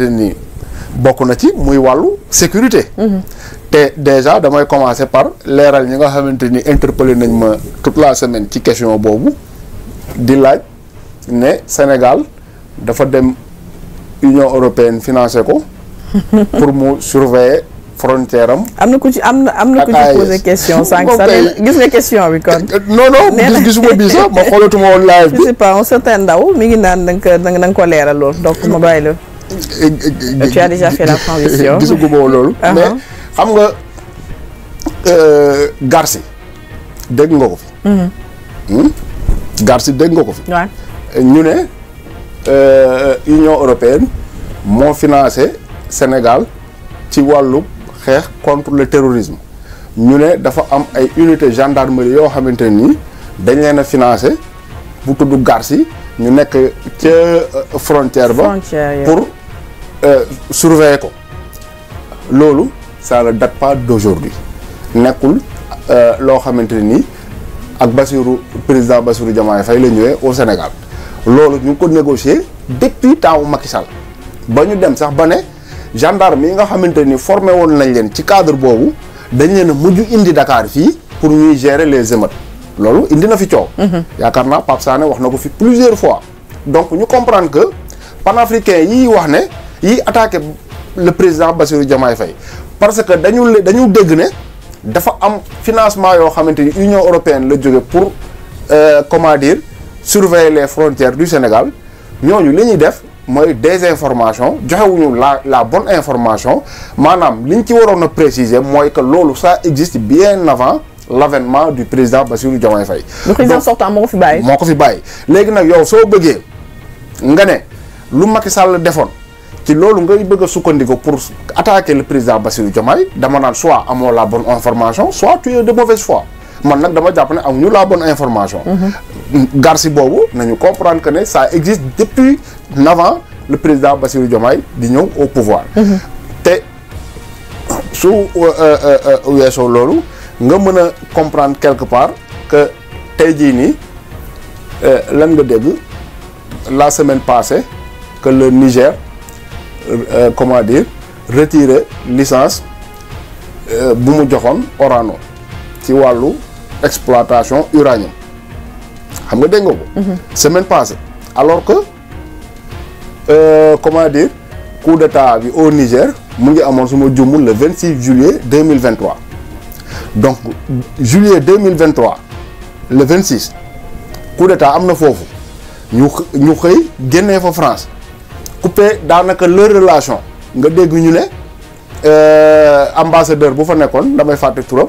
ni bokk na ci muy wàllu sécurité. te déjà damay commencer par leeral ñi nga xamante ni interpellé nañ ma toute la semaine ci question boobu di laaj ne Sénégal dafa dem Union européenne financé ko pour mu surveiller frontière am. am na ku ci poser question sànq sax gis nga question bi kon. non gisuma bii sax ma xoolatuma woon live bi. je sais pas un certain ndaw mi ngi naan da nga ko leeral lool donc ma bàyyi la. Tu as déjà fait la transition. gisaguma woon loolu. mais xam nga Garci dégg nga ko fi. Garci dégg nga ko fi. waaw ñu ne Union européenne moo financé Sénégal ci wàllu xeex contre le terrorisme ñu ne dafa am ay unité gendarmerie yoo xamante nii dañ leen a financé bu tudd Garci ñu nekk ca frontière ba pour surveiller ko loolu ça ne date pas d'aujourd'hui nekkul loo xamante nii ak président Bassirou Diomaye Faye la ñëwee au Sénégal loolu ñu ngi ko négocier depuis temps Macky Sall ba ñu dem sax ba ne gendarme yi nga xamante ni formé woon nañ leen ci cadre boobu dañ leen a mujj indi Dakar fii pour ñuy gérer les émeutes loolu indi na fi coow. yaakaar naa Pape Sané wax na ko fi plusieurs fois donc ñu comprendre que panafricain yi wax ne yi attaqué le président Bassirou Diomaye Faye parce que dañu dégg ne dafa am financement yoo xamante ni Union européenne la jóge pour comment dire surveiller les frontières du Sénégal ñooñu li ñuy def mooy désinformation joxewuñu la bonne information maanaam li ñu ci waroon a préciser mooy que loolu ça existe bien avant l'avènement du président Bassirou Diomaye Faye. le président sortant moo ko fi bàyyi. moo ko fi bàyyi léegi nag yow soo bëggee nga ne lu Macky Sall defoon ci loolu ngay bëgg a sukkandiku pour attaquer le président Bassirou Diomaye dama naan soit amoo la bonne information soit tu es de mauvaise foi man nag dama jàpp ne amuñu la bonne information. Garci boobu nañu comprendre que ne ça existe depuis avant le président Bassirou Diomaye di ñëw au pouvoir. te su weesoo loolu nga mën a comprendre quelque part que tey jii nii lan nga dégg la semaine passée que le Niger comment dire retirer licence bu mu joxoon Orano ci wàllu exploitation uranium xam nga dégg nga ko. semaine passée alors que comment dire coup d'état bi au Niger mu ngi amoon suma juumul le 26 juillet 2023 donc juillet 2023 le 26 coup d'état am na foofu ñu xëy génnee fa France coupé daanaka leur relation nga dégg ñu ne ambassadeur bu fa nekkoon damay fàtte turam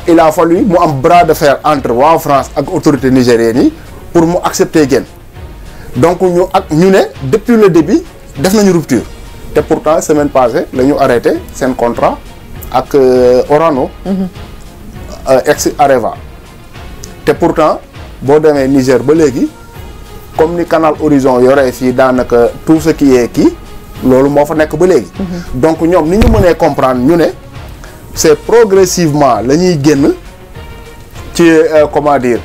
il a fallu mu am bras de fer entre waa France ak autorités nigériennes yi pour mu accepter génn donc ñu ne depuis le début def nañu rupture te pourtant semaine passée la ñu arrêté seen contrat ak Orano ex Areva te pourtant boo demee Niger ba léegi comme ni Canal Horizon yoree fii daanaka tout ce qui est kii loolu moo fa nekk ba léegi donc ñoom ni ñu mënee comprendre ñu ne c'est progressivement la ñuy génn ci comment dire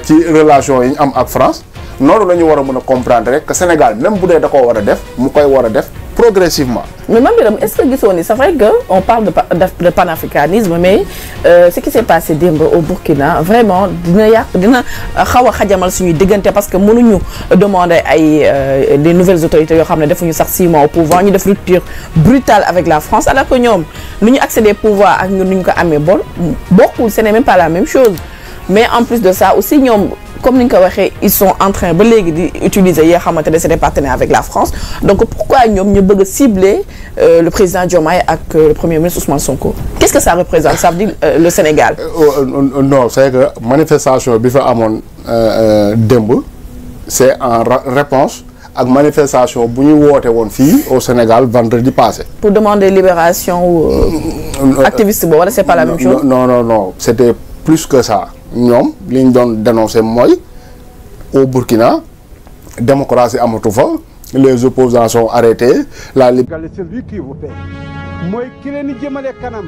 ci relation yi ñu am ak France noonu la ñu war a mën a comprendre rek que Sénégal même bu dee da koo war a def mu koy war a def progressivement. mais Mame Birame est-ce que gisoon ni c'est vrai que on parle de panafricanisme mais ce qui s'est passé démb au Burkina vraiment dina xaw a xajamal suñuy diggante parce que mënuñu demander ay des nouvelles autorités yoo xam ne defuñu sax 6 mois au pouvoir ñu def rupture brutale avec la France alors que ñoom nu ñu accéder pouvoir ak ñun nu ñu ko amee bokkul ce n'est même pas la même chose mais en plus de ça aussi ñoom. comme ni nga ko waxee ils sont en train ba léegi di utiliser yoo xamante ne c'est des partenaires avec la France donc pourquoi ñoom ñu bëgg a cibler le président Diomaye ak le premier ministre Ousmane Sonko qu'est-ce que ça représente ça veut dire le Sénégal. non c'est que manifestation bi fa amoon démb c'est en réponse ak manifestation bu ñu woote woon fii au Sénégal vendredi passé. pour demander libération activiste boobu wala c'est pas la même chose. non c'était plus que ça. ñoom li ñu doon dénoncer mooy au Burkina démocratie amatu fa les opposants sont arrêtés la liberté. Celui qui vous paie mooy ki leen di jëmale kanam.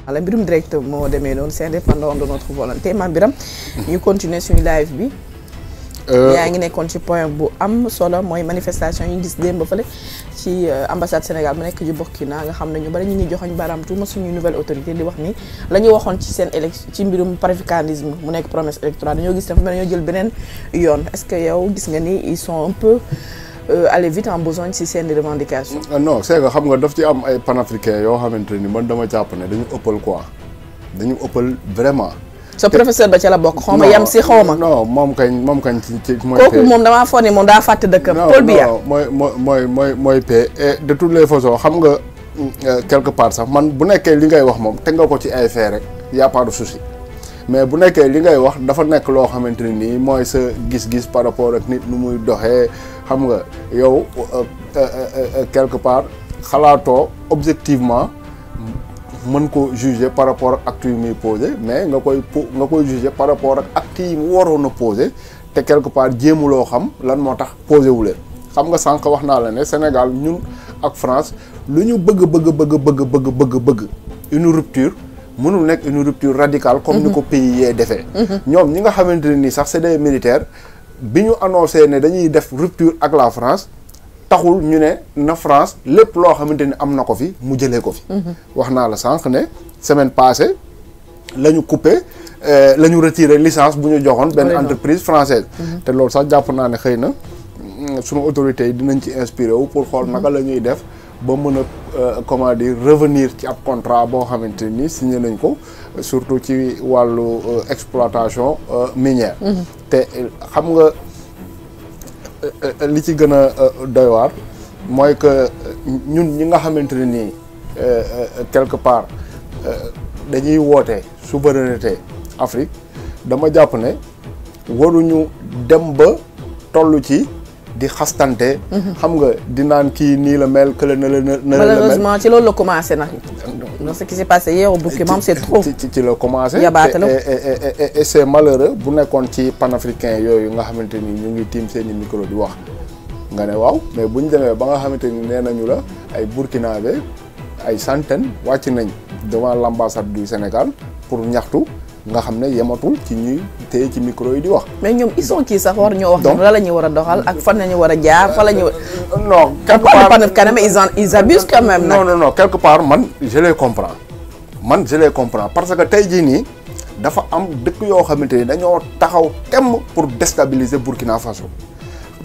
wala mbirum direct moo demee noonu c'est indépendant de notre volonté Mame Birame ñu continuer suñu live bi. yaa ngi nekkoon ci point bu am solo mooy manifestation yi ñu gis démb fële ci ambassade Sénégal mu nekk ci Burkina nga xam ne ñu bari ñu ngi joxoñ baaraam tuuma suñu nouvelle autorité di wax ni la ñu waxoon ci seen élection ci mbirum panafricanisme mu nekk promesse électorale dañoo gis dafa mel dañoo jël beneen yoon est-ce que yow gis nga ni ils sont un peu aller vite en besogne ci seen revendication. non c'est que xam nga daf ci am ay panafricains yoo xamante ni man dama jàpp ne dañu ëppal quoi dañu ëppal vraiment. sa professeur ba ca la bokk. xaw ma yam si xaw ma. non moom kañ ci mooy. kooku moom damaa foog ne moom daa fàtte dëkkam. Paul Biya mooy paix et de toutes les façons xam nga quelque part sax man bu nekkee li ngay wax moom teg nga ko ci ay fait rek y a pas de souci mais bu nekkee li ngay wax dafa nekk loo xamante ne nii mooy sa gis-gis par rapport ak nit nu muy doxee xam nga yow quelque part xalaatoo objectivement. mën ko juger par rapport ak actes yi muy posé mais nga koy juger par rapport ak actes yi mu waroon a posé te quelque part jéemuloo xam lan moo tax posé wu leen xam nga sànq wax naa la ne Sénégal ñun ak France lu ñu bëgg une rupture mënul nekk une rupture radicale comme ni ko pays yee defee ñoom ñi nga xamante ne nii sax c'est des militaires bi ñu annoncé ne dañuy def rupture ak la France taxul ñu ne na France lépp loo xamante ni am na ko fi mu jëlee ko fi. wax naa la sànq ne semaine passée la ñu coupé la ñu retiré licence bu ñu joxoon benn entreprise française. te loolu sax jàpp naa ne xëy na sunu autorités yi dinañ ci inspiré wu pour xool naka la ñuy def ba mën a comment dire revenir ci ab contrat boo xamante ni signé nañ ko surtout ci wàllu exploitation minière. te xam nga. li ci gën a doy waar mooy que ñun ñi nga xamante ne nii quelque part dañuy woote souveraineté Afrique dama jàpp ne waruñu dem ba toll ci di xastante. xam nga di naan kii nii la mel kële na la na la mel malheureusement ci loolu la commencé nag. donc ce qui s'est passé hier au Burkina c'est trop. ci la commencé. yabaate la et c'est malheureux bu nekkoon ci panafricain yooyu nga xamante ni ñu ngi tiim seeni micro di wax nga ne waaw mais bu ñu demee ba nga xamante ni nee nañu la ay burkinabé ay centaines wàcc nañ devant l'ambassade du Sénégal pour ñaxtu nga xam ne yematul ci ñuy téye ci micro yi di wax. mais ñoom ils sont kii sax war ñoo wax. donc la ñu war a doxal ak fan la ñu war a jaar fan la ñu. non quelque part ils abusent quand même. non quelque part man je les comprends parce que tey jii nii dafa am dëkk yoo xamante ni dañoo taxaw temm pour déstabiliser Burkina Faso.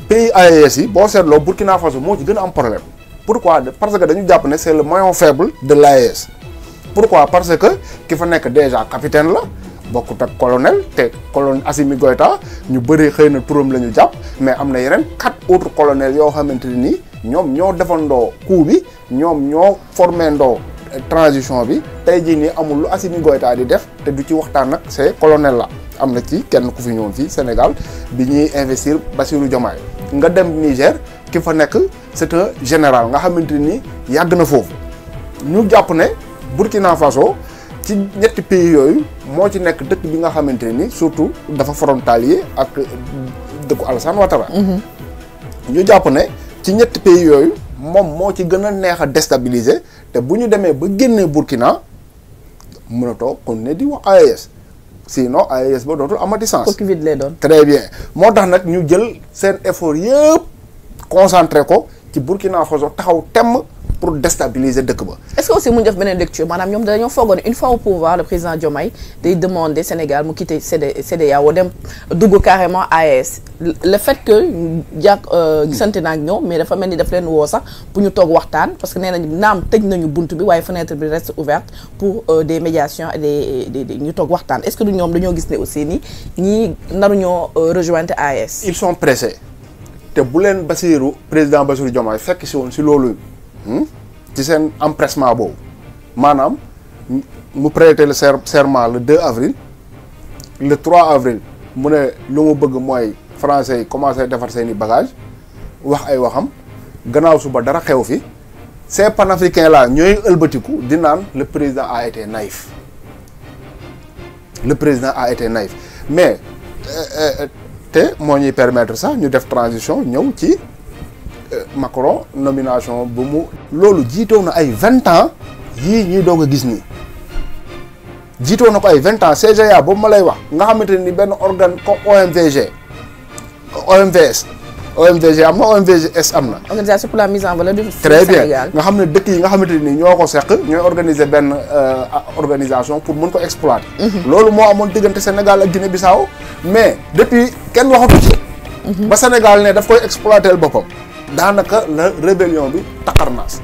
pays AES yi boo seetloo Burkina Faso moo ci gën a am problème pourquoi parce que dañu jàpp ne c'est le maillon faible de l'AES. pourquoi parce que ki fa nekk déjà capitaine la. bokkut ak colonel te colonel Assimi Goïta ñu bëri xëy na turam la ñu jàpp mais am na yeneen 4 autres colonels yoo xamante ne nii ñoom ñoo defandoo coup bi ñoom ñoo formé ndoo transition bi tey jii nii amul lu Assimi Goïta di def te du ci waxtaan nag ces colonels la am na ci kenn ku fi ñëwoon fii Sénégal bi ñuy investir Bassirou Diomaye nga dem Niger ki fa nekk c'est un général nga xamante ni yàgg na foofu ñu jàpp ne Burkina Faso ci ñetti pays yooyu moo ci nekk dëkk bi nga xamante ni surtout dafa frontalier ak dëkku Alassane Ouattara. ñu jàpp ne ci ñetti pays yooyu moom moo ci gën a neex a déstabiliser te bu ñu demee ba génnee Burkina mënatoo continuer di wax AES sinon AES ba dootul amati sens. coquille vide lay doon. très bien moo tax nag ñu jël seen effort yëpp concentré ko ci Burkina Faso taxaw temm pour déstabiliser dëkk ba. est-ce que aussi mu def beneen lecture maanaam ñoom dañoo foogoon une fois au pouvoir le président Diomaye day demander Sénégal mu quitter CEDEAO dem dugg carrément AES le fait que gisante na ak ñoom mais dafa mel ni daf leen woo sax pour ñu toog waxtaan parce que nee nañ naam tëj nañu buntu bi waaye fenêtre bi reste ouverte pour des médiations et des ñu toog waxtaan est-ce que du ñoom dañoo gis ne aussi ni ñii naruñoo rejoindre AES. ils sont pressés te bu leen président Bassirou Diomaye fekk si woon si loolu. ci seen empressement boobu maanaam mu prêter le serment le 2 avril le 3 avril mu ne lu mu bëgg mooy français yi commencé defar seeni bagages wax ay waxam gannaaw suba dara xew fi ces panafricains là ñooy ëlbatiku di naan le président a été naïf mais te moo ñuy permettre sax ñu def transition ñëw ci Macron nomination bu mu loolu jiitoo na ay 20 ans yii ñuy doog a gis nii jiitoo na ko ay 20 ans CGA boobu ma lay wax nga xamante ni benn organe comme OMVG am na OMVGS am na. organisation pour la mise en valeur du très bien nga xam ne dëkk yi nga xamante ni ñoo ko seq ñooy organiser benn organisation pour mën ko exploiter. loolu moo amoon diggante Sénégal ak Guinée Bissau mais depuis kenn waxatu ci. ba Sénégal ne daf koy exploiter boppam. daanaka la rébellion bi taxarnaas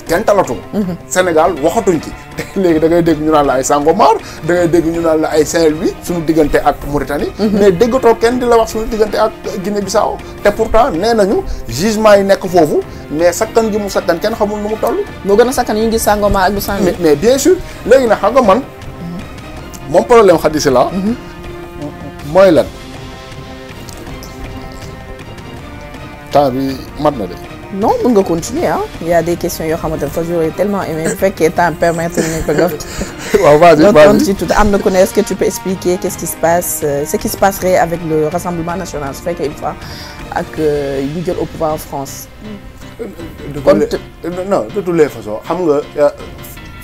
kenn talatu ko. Sénégal waxatuñ ci te léegi da ngay dégg ñu naan la ay Sangomar da ngay dégg ñu naan la ay Saint-Louis suñu diggante ak Mauritanie. mais déggatoo kenn di la wax suñu diggante ak Guinée Bissau te pourtant nee nañu jugement yi nekk foofu mais sakkan gi mu sakkan kenn xamul nu mu toll. moo gën a sakkan yi ñu gis Sangomar ak bu Saint-Louis. mais bien sûr léegi nag xam nga man moom problème Khady Sylla mooy lan temps bi mat na de. non mën nga continuer ah il y a des questions yoo xamante ne sax j'aurais tellement aimé bu fekkee temps permettre nañ ko nga. waaw vas-y tout am na ku ne est-ce que tu peux expliquer qu'est-ce qui se passe ce qui se passerait avec le Rassemblement national su fekkee une fois ak ñu jël au pouvoir en France. non de toutes les façons xam nga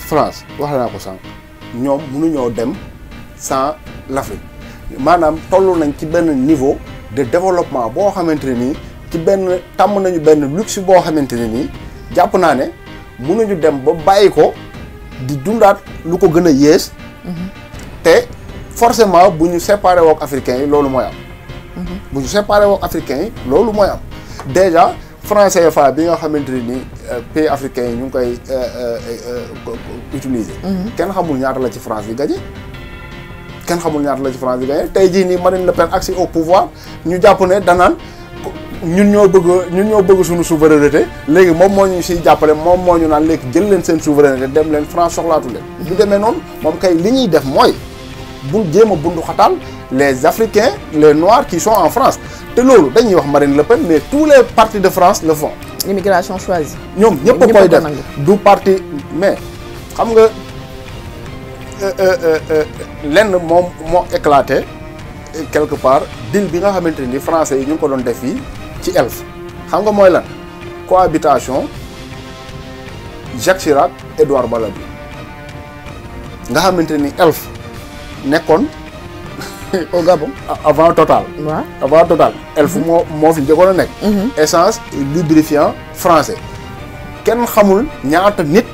France wax naa ko sànq ñoom mënuñoo dem sans l'Afrique maanaam toll nañ ci benn niveau de développement boo xamante ne nii. ci benn tàmm nañu benn luxe boo xamante ne nii jàpp naa ne mënuñu dem ba bàyyi ko di dundaat lu ko gën a yées. te forcément bu ñu séparé wook africains yi loolu mooy am. bu ñu séparé wook africains yi loolu mooy am déjà franc CFA bi nga xamante ne nii pays africains yi ñu ngi koy utiliser. kenn xamul ñaata la ci France di gagné. kenn xamul ñaata la ci France di gagné tey jii nii Marine Le Pen accès au pouvoir ñu jàpp ne danaan. ñun ñoo bëgg suñu souveraineté léegi moom moo ñu siy jàppale moom moo ñu naan léegi jël leen seen souveraineté dem leen France soxlaatu leen. du demee noonu moom kay li ñuy def mooy bul jéem a bundu xataal les Africains les Noirs qui sont en France te loolu dañuy wax Marine Le Pen mais tous les partis de France le font. l'immigration choisie. ñoom ñëpp a koy def du parti mais xam nga lenn moom moo éclaté quelque part deal bi nga xamante ni français yi ñu ngi ko doon def fii. ci ELF xam nga mooy lan cohabitation Jacques Chirac Édouard Balladur nga xamante ni ELF nekkoon au Gabon avant Total. waaw avant Total ELF moo fi njëkkoon a nekk. essence lubrifiant français kenn xamul ñaata nit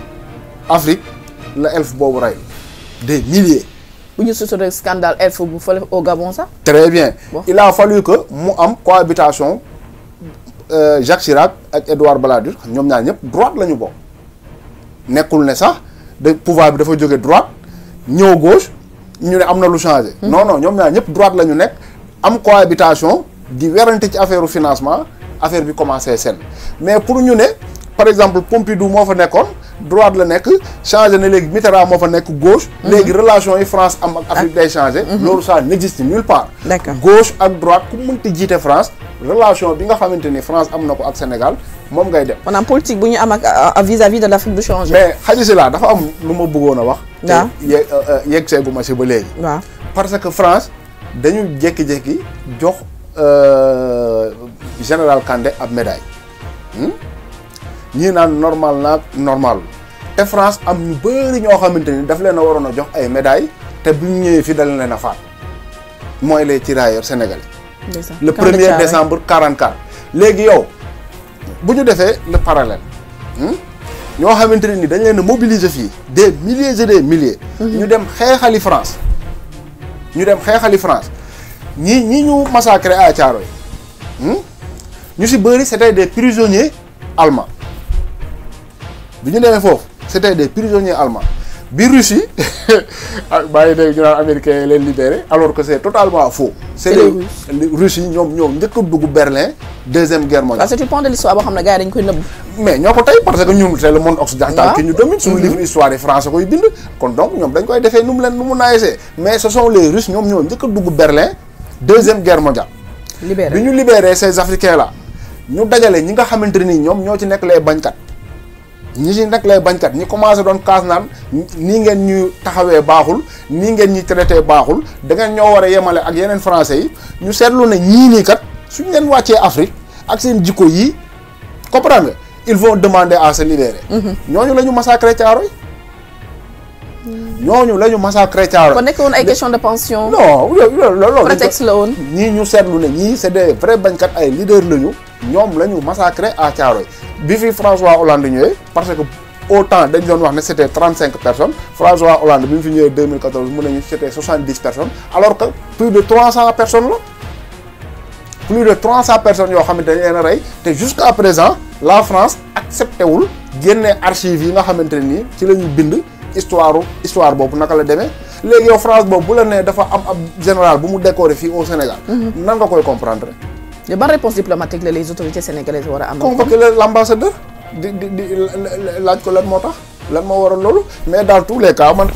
Afrique la ELF boobu rey des milliers. bu ñu sosoo scandale ELF bu fële au Gabon sax. très bien il a fallu que mu am cohabitation. Jacques Chirac ak Édouard Balladur ñoom ñaar ñëpp droite la ñu bokk nekkul ne sax de pouvoir bi dafa jóge droite ñëw gauche ñu ne am na lu changé. non non ñoom ñaar ñëpp droite la ñu nekk am cohabitation di werante ci affaire financement affaire bi commencé seen mais pour ñu ne par exemple Pompidou moo fa nekkoon droite la nekk changé na léegi Mitterrand moo fa nekk gauche. léegi relation yi France am ak Afrique day changé. loolu ça n'existe nulle part. d'accord gauche ak droite ku mënti jiite France. relation bi nga xamante ni France am na ko ak Sénégal moom ngay dem. maanaam politique bu ñu am ak vis-à-vis de l'Afrique du changer. mais Khady Sylla dafa am lu ma bëggoon a wax. waaw te yegg seegu ma si ba léegi. waaw parce que France dañu jékki-jékki jox général Kandé ab médaille. ñii naan normal naag normal te France am ñu bëri ñoo xamante ni daf leen a waroon a jox ay médailles te bu ñu ñëwee fii dal leen a faat mooy les tirailleurs sénégalais. le 1er décembre 44 léegi yow bu ñu defee le parallèle ñoo xamante ne ni dañ leen a mobiliser fii des milliers et des milliers. ñu dem xeexali France ñi ñu massacré à Thiaroye ñu si bëri c'était des prisonniers allemands bi ñu demee foofu c'était des prisonniers allemands bi Russie bàyyi dégg ñu naan américains yi leen libéré alors que c'est totalement faux. c'est les Russes yi ñoom njëkk a dugg Berlin deuxième guerre mondiale. parce que tu penses de l'histoire boo xam ne gars yi dañ koy nëbb. mais ñoo ko tey parce que ñun c'est le monde occidental qui ñu domine. suñu livre histoire yi français koy bind. kon donc ñoom dañ koy defee nu mu naayesee mais ce sont les Russes ñoom ñoo njëkk a dugg Berlin deuxième guerre mondiale. libéré bi ñu libéré ces Africains là ñu dajale ñi nga xamante ne nii ñoom ñoo ci nekk les bañkat. ñi ci nekk lay bañkat ñi commencé doon kaas naan nii ngeen ñu taxawee baaxul nii ngeen ñi traité baaxul da ngeen ñoo war a yemale ak yeneen français yi ñu seetlu ne ñii nii kat suñ leen wàccee Afrique ak seen jikko yii comprendre nga ils vont demander à se libérer. ñooñu la ñu massacré Thiaroye ñooñu la ñu massacré Thiaroye. kon nekk woon ay question de pension. non loolu prétexte la woon. ñii ñu seetlu ne ñii c'est des vrais bañkat ay leaders lañu ñoom la ñu massacré à Thiaroye bi fi François Hollande ñëwee parce que autant dañ doon wax ne c'était 35 personnes François Hollande bi mu fi ñëwee 2014 mu ne ñu c'était 70 personnes alors que plus de 300 personnes la. plus de 300 personnes yoo xamante ne leen a rey te jusqu'à présent la France accepté wul génne archives yi nga xamante ne nii ci la ñu bind histoire boobu naka la demee léegi yow France boobu bu la nee dafa am ab général bu mu décoré fii au Sénégal. nan nga koy comprendre. de ban réponse diplomatique la les autorités sénégalaises war a am. convoquer l'ambassadeur di laaj ko lan moo tax lan moo waral loolu mais dans tous les cas man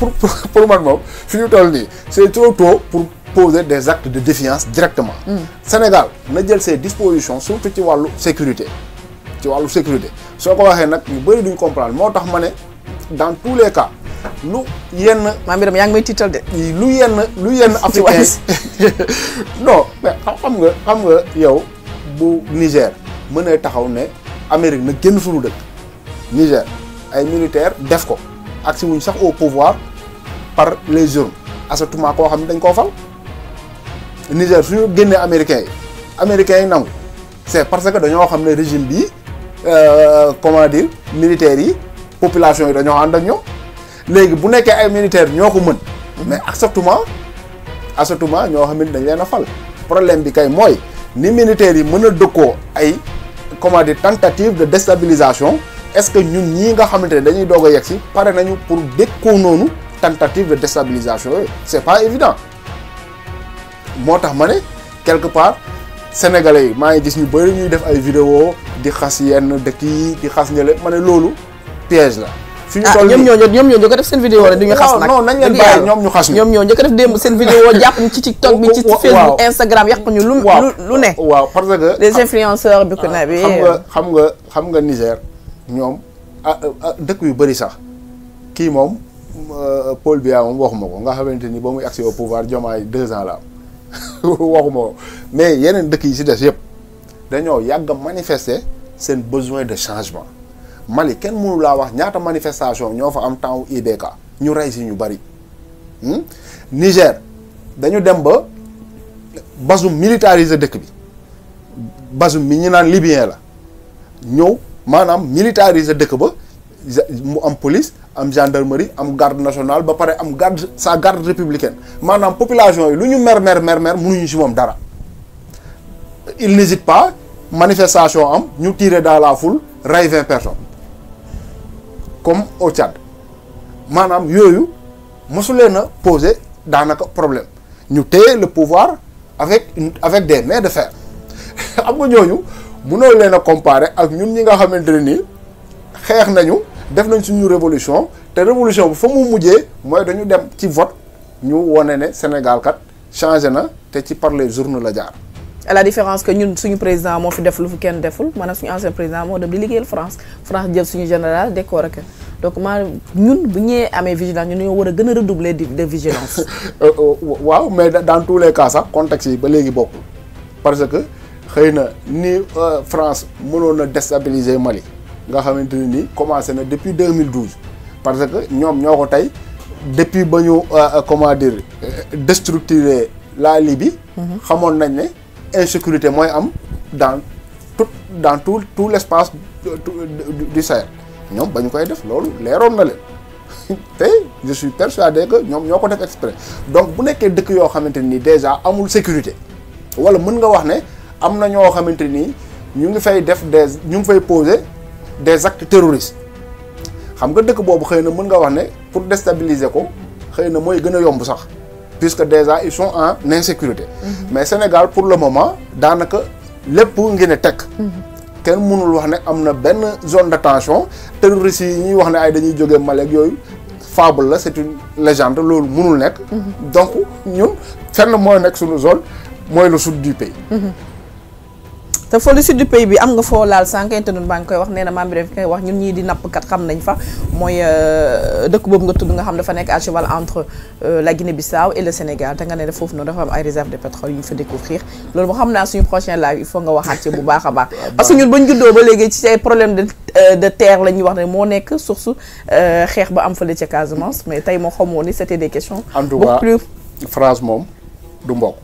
pour man moom fi ñu toll nii c'est trop tôt pour poser des actes de défiance directement. Sénégal na jël ses dispositions surtout ci wàllu sécurité soo ko waxee nag ñu bëri duñ comprendre moo tax ma ne dans tous les cas lu yenn. maa mbiram yaa ngi may tiital de. lu yenn africain non mais xam nga yow bu Niger mënee taxaw ne Amérique na génn suñu dëkk Niger ay militaires def ko agsi wuñ sax au pouvoir par les urnes asatuma koo xam ne dañ koo fal Niger suñu génnee américains yi nangu c'est parce que dañoo xam ne régime bi comment dire militaires yi population yi dañoo ànd ak ñoom léegi bu nekkee ay militaires ñoo ko mën mais asatuma ñoo xam ne dañ leen a fal problème bi kay mooy ni militaires yi mën a dëkkoo ay comment dire tentative de déstabilisation est-ce que ñun ñii nga xamante ne dañuy doog a yegg si pare nañu pour dékkoo noonu tentative de déstabilisation yooyu c'est pas évident moo tax ma ne quelque part sénégalais yi maa ngi gis ñu bëri ñuy def ay vidéo di xas yenn dëkk yi di xas ñële ma ne loolu piège la. fi ñu toll ñoom ñoo njëkk a def seen vidéo rek du ñu xas nag. non nañ leen bàyyi ñoom ñu xas ñu. ñoom ñoo njëkk a def démb seen vidéo jàpp ñu ci TikTok bi ci Facebook Instagram yàq ñu lu ne. waaw parce que les influenceurs bi ko na bi. xam nga Niger ñoom dëkk yu bëri sax kii moom Paul Biya moom waxuma ko nga xamante ni ba muy accès au pouvoir Diomaye 2 ans la am waxuma ko mais yeneen dëkk yi ci des yëpp dañoo yàgg a manifester seen besoin de changement Mali kenn mënu laa wax ñaata manifestation ñoo fa am temps IBK ñu rey si ñu bari Niger dañu dem ba Bazoum militariser dëkk bi Bazoum mi ñu naan libyen la ñëw maanaam militariser dëkk ba mu am police am gendarmerie am garde nationale ba pare am garde républicaine maanaam population yi lu ñu mer mënuñu ci moom dara il n'hésite pas manifestation am ñu tirer dans la foule rey 20 personnes comme au Tchad maanaam yooyu mosuleen a poser daanaka problème ñu téye le pouvoir avec des mains de fer xam nga ñooñu mënoo leen a comparer ak ñun ñi nga xamante ne nii xeex nañu def nañ suñu révolution te révolution bi fa mu mujjee mooy dañu dem ci vote ñu wone ne Sénégal kat changé na te ci par les urnes la jaar. à la différence que ñun suñu président moo fi def lu fi kenn deful maanaam suñu ancien président moo dem di liggéeyal France jël suñu général décoré ko donc maanaam ñun bu ñëwee amee vigilance ñun ñoo war a gën a redoubler de vigilance. waaw mais dans tous les cas sax contexte yi ba léegi bokkul parce que xëy na ni France mënoon a déstabiliser Mali nga xamante ne ni commencé na depuis 2012 parce que ñoom ñoo ko tey depuis ba ñu comment dire déstructurer la Libye. xamoon nañ ne insécurité mooy am dans tout l'espace du Sahel ñoom ba ñu koy def loolu leeroon na leen te je suis persuadé que ñoom ñoo ko def exprès donc bu nekkee dëkk yoo xamante ni déjà amul sécurité wala mën nga wax ne am na ñoo xamante ni ñu ngi fay def ñu ngi fay poser des actes terroristes xam nga dëkk boobu xëy na mën nga wax ne pour déstabiliser ko xëy na mooy gën a yomb sax puisque déjà ils sont en insécurité. Mais Sénégal pour le moment daanaka lépp ngi ne tekk. kenn mënul wax ne am na benn zone de tension terroristes yi ñuy wax ne ay dañuy jógee Mali ak yooyu fable la c'est une légende loolu mënul nekk. donc ñun fenn mooy nekk suñu zone mooy le sud du pays. te foo le sud du pays bi am nga foo laal sànq internet baa ngi koy wax nee na maam bi daf koy wax ñun ñii di nappkat xam nañ fa mooy dëkk boobu nga tudd nga xam dafa nekk à cheval entre la Guinée-Bissau et le Sénégal te nga ne foofu noonu dafa am ay réserve de pétrole yu ñu fa découvrir loolu boo xam naa suñu prochain live il faut nga waxaat ci bu baax a baax parce que ñun bañ juddoo ba léegi ci ay problème de terre la ñuy wax ne moo nekk source xeex ba am fële ca Casamance mais tey moo xamoo ni c'était des questions beaucoup plus France moom du mbokk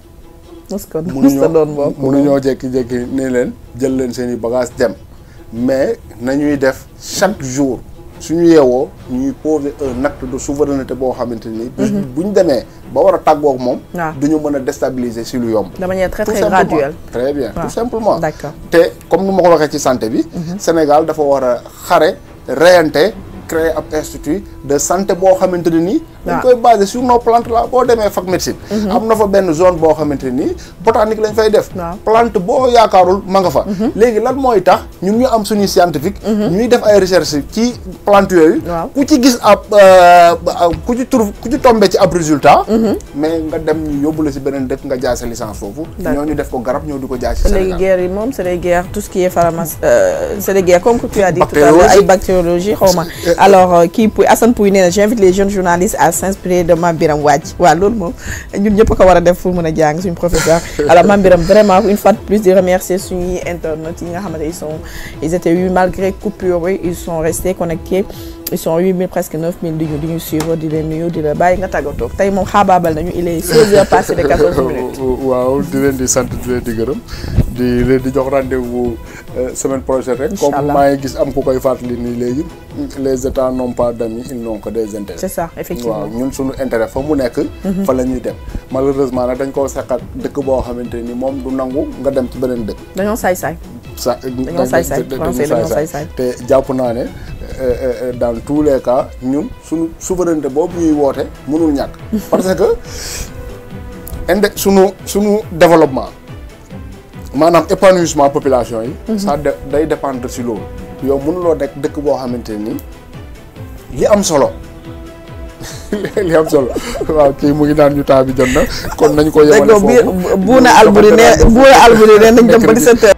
mënuñoo jékki-jékki ne leen jël leen seen i bagage dem mais nañuy def chaque jour suñu yeewoo ñuy poser un acte de souveraineté boo xamante ni bu ñu demee ba war a tàggoog moom duñu mën a déstabiliser si lu yomb de manière très très graduelle très bien tout simplement d'accord te comme ni ma ko waxee ci santé bi Sénégal dafa war a xare reyante créer ab institut de santé boo xamante ne nii dañ koy basé sur nos plantes là boo demee fac médecine am na fa benn zone boo xamante ne nii botanique lañ fay def plante boo yaakaarul ma nga fa léegi lan mooy tax ñun ñu am suñuy scientifique ñuy def ay recherche ci plante yooyu ku ci gis ab ku ci tombé ci ab résultat mais nga dem ñu yóbbu la si beneen dëkk nga jaay sa licence foofu ñoo ñu def ko garab ñoo di ko jaay si Sénégal léegi guerre yi moom c'est des guerres tout ce qui est pharmacie c'est des guerres comme que tu as dit tout à l'heure ay bactériologie xaw ma alors kii Assane Pouy nee na j'invite les jeunes journalistes à s'inspirer de Mame Birame Wathie waaw loolu moom ñun ñëpp ko war a def pour mën a jàng suñu professeur alors Mame Birame vraiment une fois de plus di remercier suñuy internautes yi nga xamante ils étaient 8 malgré coupure bi ils sont restés connectés ils sont 8000 presque 9000 di ñu suivre di leen nuyu di la bàyyi nga tàggatoo tey moom xaabaabal nañu il est 16h passé de 14 minutes. waaw di leen di sant di leen di gërëm di leen di jox rendez-vous semaine prochaine rek. comme maa ngi gis am ku koy fàttali nii léegi les États n'ont pas d'amis ils n'ont que des intérêts. c'est ça effectivement waaw ñun suñu intérêt fa mu nekk. fa la ñuy dem malheureusement nag dañ koo seqat dëkk boo xamante ni moom du nangu nga dem ci beneen dëkk. dañoo saay-saay. dañoo saay-saay te jàpp naa ne. dans tous les cas ñun suñu souveraineté boobu ñuy woote mënul ñàkk parce que suñu développement maanaam épanouissement population yi ça day dépendre si loolu yow mënuloo nekk dëkk boo xamante ni li am solo waaw kii mu ngi naan ñu temps bi jot na kon nañ ko yemale foofu buuna alburi ne nañ dem ba 17h